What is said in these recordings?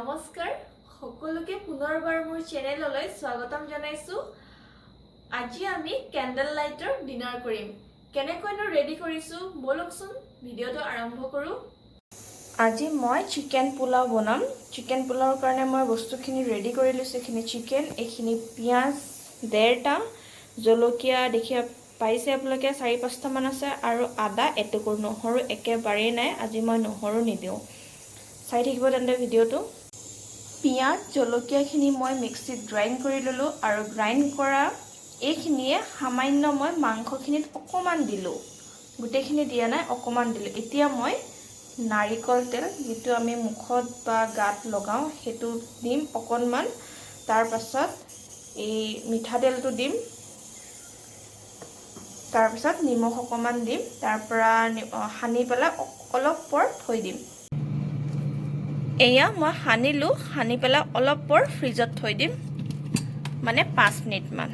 নমস্কাৰ সকলোকে, পুনৰবাৰ মোৰ চেনেললৈ স্বাগতম জনাইছোঁ। আজি আমি কেণ্ডেল লাইটৰ ডিনাৰ কৰিম। কেনেকৈনো ৰেডি কৰিছোঁ, ব'লকচোন ভিডিঅ'টো আৰম্ভ কৰোঁ। আজি মই চিকেন পোলাও বনাম। চিকেন পোলাওৰ কাৰণে মই বস্তুখিনি ৰেডি কৰি লৈছোঁ। এইখিনি চিকেন, এইখিনি পিঁয়াজ 1.5টা, জলকীয়া দেখি পাইছে আপোনালোকে, চাৰি পাঁচটামান আছে আৰু আদা এটুকুৰ। নহৰু একেবাৰেই নাই, আজি মই নহৰু নিদিওঁ। চাই থাকিব তেন্তে ভিডিঅ'টো। পিঁয়াজ জলকীয়াখিনি মই মিক্সিত গ্ৰাইণ্ড কৰি ল'লোঁ আৰু গ্ৰাইণ্ড কৰা এইখিনিয়ে সামান্য মই মাংসখিনিত অকণমান দিলোঁ, গোটেইখিনি দিয়া নাই, অকণমান দিলোঁ। এতিয়া মই নাৰিকল তেল, যিটো আমি মুখত বা গাত লগাওঁ, সেইটো দিম অকণমান। তাৰপাছত এই মিঠাতেলটো দিম। তাৰপিছত নিমখ অকণমান দিম। তাৰপৰা সানি পেলাই অলপ পৰ থৈ দিম। এয়া মই সানিলোঁ। সানি পেলাই অলপ পৰ ফ্ৰিজত থৈ দিম, মানে 5 মিনিটমান।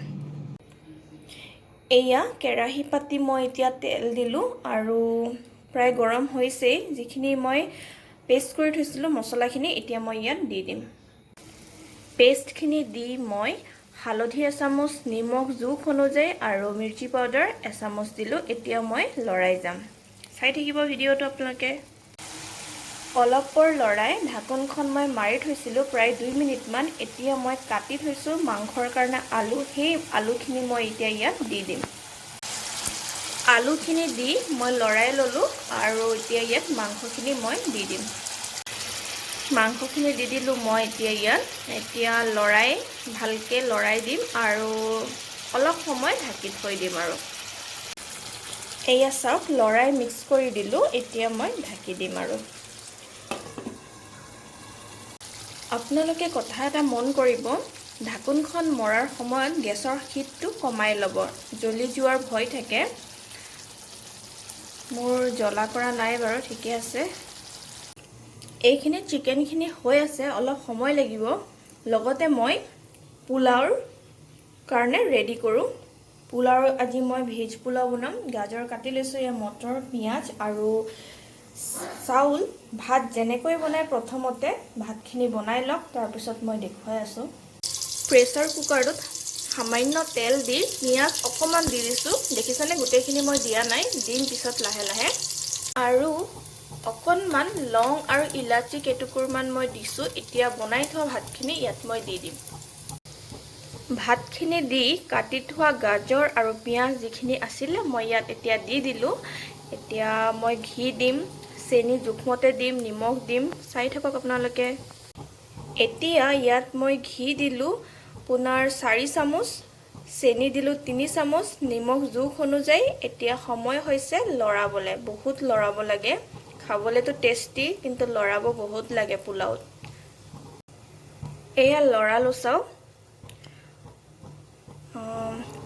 এয়া কেৰাহী পাতি মই এতিয়া তেল দিলোঁ আৰু প্ৰায় গৰম হৈছেই। যিখিনি মই পেষ্ট কৰি থৈছিলোঁ মছলাখিনি, এতিয়া মই ইয়াত দি দিম। পেষ্টখিনি দি মই হালধি এচামুচ, নিমখ জোখ অনুযায়ী আৰু মিৰ্চি পাউডাৰ এচামুচ দিলোঁ। এতিয়া মই লৰাই যাম, চাই থাকিব ভিডিঅ'টো আপোনালোকে। অলপ পৰ লৰাই ঢাকোনখন মই মাৰি থৈছিলোঁ প্ৰায় 2 মিনিটমান। এতিয়া মই কাটি থৈছোঁ মাংসৰ কাৰণে আলু, সেই আলুখিনি মই এতিয়া ইয়াত দি দিম। আলুখিনি দি মই লৰাই ল'লোঁ আৰু এতিয়া ইয়াত মাংসখিনি মই দি দিম। মাংসখিনি দি দিলোঁ মই এতিয়া ইয়াত। এতিয়া লৰাই, ভালকৈ লৰাই দিম আৰু অলপ সময় ঢাকি থৈ দিম। আৰু এয়া চাওক, লৰাই মিক্স কৰি দিলোঁ। এতিয়া মই ঢাকি দিম। আৰু আপোনালোকে কথা এটা মন কৰিব, ঢাকোনখন মৰাৰ সময়ত গেছৰ হিটটো কমাই ল'ব, জ্বলি যোৱাৰ ভয় থাকে। মোৰ জ্বলা কৰা নাই বাৰু, ঠিকে আছে। এইখিনি চিকেনখিনি হৈ আছে, অলপ সময় লাগিব। লগতে মই পোলাওৰ কাৰণে ৰেডি কৰোঁ। পোলাও আজি মই ভেজ পোলাও বনাম। গাজৰ কাটি লৈছোঁ, ইয়াৰ মটৰ, পিঁয়াজ আৰু চাউল। ভাত যেনেকৈ বনাই, প্ৰথমতে ভাতখিনি বনাই লওক, তাৰপিছত মই দেখুৱাই আছোঁ। প্ৰেছাৰ কুকাৰটোত সামান্য তেল দি পিঁয়াজ অকণমান দি দিছোঁ। দেখিছেনে, গোটেইখিনি মই দিয়া নাই, দিম পিছত লাহে লাহে। আৰু অকণমান লং আৰু ইলাচি কেইটুকুৰমান মই দিছোঁ। এতিয়া বনাই থোৱা ভাতখিনি ইয়াত মই দি দিম। ভাতখিনি দি কাটি থোৱা গাজৰ আৰু পিঁয়াজ যিখিনি আছিলে, মই ইয়াত এতিয়া দি দিলোঁ। এতিয়া মই ঘি দিম, চেনি জোখমতে দিম, নিমখ দিম, চাই থাকক আপোনালোকে। এতিয়া ইয়াত মই ঘি দিলোঁ আপোনাৰ 4 চামুচ, চেনি দিলোঁ 3 চামুচ, নিমখ জোখ অনুযায়ী। এতিয়া সময় হৈছে লৰাবলৈ। বহুত লৰাব লাগে। খাবলৈতো টেষ্টি, কিন্তু লৰাব বহুত লাগে পোলাওত। এয়া লৰালো, চাওক।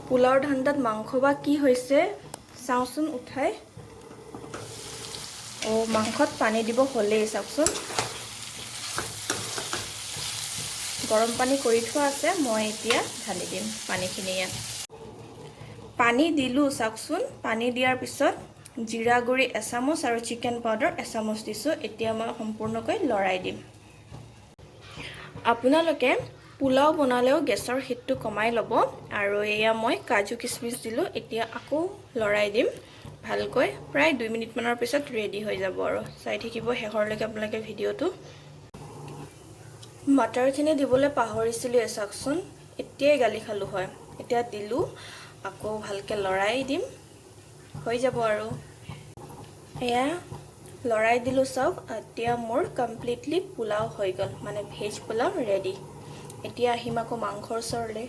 পোলাওৰ ধান্দাত মাংস বা কি হৈছে, চাওঁচোন উঠাই। অ', মাংসত পানী দিব হ'লেই, চাওকচোন। গৰম পানী কৰি থোৱা আছে, মই এতিয়া ঢালি দিম পানীখিনি ইয়াত। পানী দিলোঁ, চাওকচোন। পানী দিয়াৰ পিছত জিৰা গুড়ি এচামুচ আৰু চিকেন পাউডাৰ এচামুচ দিছোঁ। এতিয়া মই সম্পূৰ্ণকৈ লৰাই দিম। আপোনালোকে পোলাও বনালেও গেছৰ হিটটো কমাই ল'ব। আৰু এয়া মই কাজু কিচমিচ দিলোঁ। এতিয়া আকৌ লৰাই দিম ভালকৈ। প্ৰায় 2 মিনিটমানৰ পিছত ৰেডি হৈ যাব। আৰু চাই থাকিব শেষৰলৈকে আপোনালোকে ভিডিঅ'টো। মাটাৰখিনি দিবলৈ পাহৰিছিলোঁৱে, চাওকচোন। এতিয়াই গালি খালোঁ হয়। এতিয়া দিলোঁ, আকৌ ভালকৈ লৰাই দিম, হৈ যাব। আৰু এয়া লৰাই দিলোঁ, চাওক। এতিয়া মোৰ কমপ্লিটলি পোলাও হৈ গ'ল, মানে ভেজ পোলাও ৰেডি। এতিয়া আহিম আকৌ মাংসৰ ওচৰলৈ।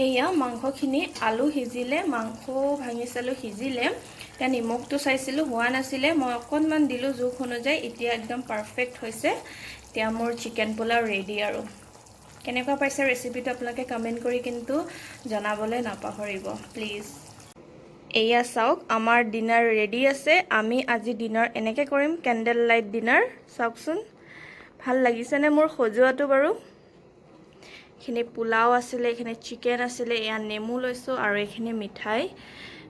এয়া মাংসখিনি, আলু সিজিলে, মাংসও ভাঙি চালোঁ, সিজিলে। এতিয়া নিমখটো চাইছিলোঁ, হোৱা নাছিলে, মই অকণমান দিলোঁ জোখ অনুযায়ী। এতিয়া একদম পাৰফেক্ট হৈছে। এতিয়া মোৰ চিকেন পোলাও ৰেডি। আৰু কেনেকুৱা পাইছে ৰেচিপিটো, আপোনালোকে কমেণ্ট কৰি কিন্তু জনাবলৈ নাপাহৰিব প্লিজ। এয়া চাওক, আমাৰ ডিনাৰ ৰেডি আছে। আমি আজি ডিনাৰ এনেকৈ কৰিম, কেণ্ডেল লাইট ডিনাৰ। চাওকচোন, ভাল লাগিছেনে মোৰ সজোৱাটো বাৰু? এইখিনি পোলাও আছিলে, এইখিনি চিকেন আছিলে, এয়া নেমু লৈছোঁ আৰু এইখিনি মিঠাই।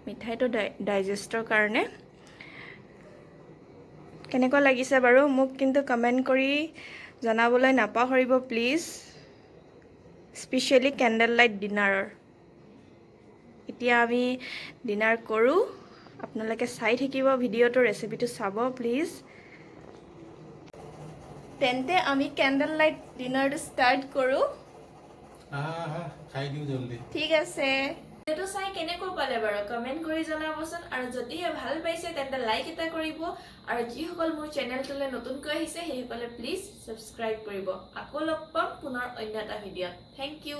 মিঠাইটো ডাইজেষ্টৰ কাৰণে। কেনেকুৱা লাগিছে বাৰু মোক কিন্তু কমেণ্ট কৰি জনাবলৈ নাপাহৰিব প্লিজ, স্পেচিয়েলি কেণ্ডেল লাইট ডিনাৰৰ। এতিয়া আমি ডিনাৰ কৰোঁ, আপোনালোকে চাই থাকিব ভিডিঅ'টো, ৰেচিপিটো চাব প্লিজ। তেন্তে আমি কেণ্ডেল লাইট ডিনাৰটো ষ্টাৰ্ট কৰোঁ। আহা আহা, খাই দিওঁ জল্দি। ঠিক আছে। ভিডিঅ'টো চাই কেনেকুৱা পালে বাৰু কমেণ্ট কৰি জনাবচোন আৰু যদিহে ভাল পাইছে তেন্তে লাইক এটা কৰিব আৰু যিসকল মোৰ চেনেলটোলৈ নতুনকৈ আহিছে, সেইসকলে প্লিজ ছাবস্ক্ৰাইব কৰিব। আকৌ লগ পাম পুনৰ অন্য এটা ভিডিঅ'ত। Thank U.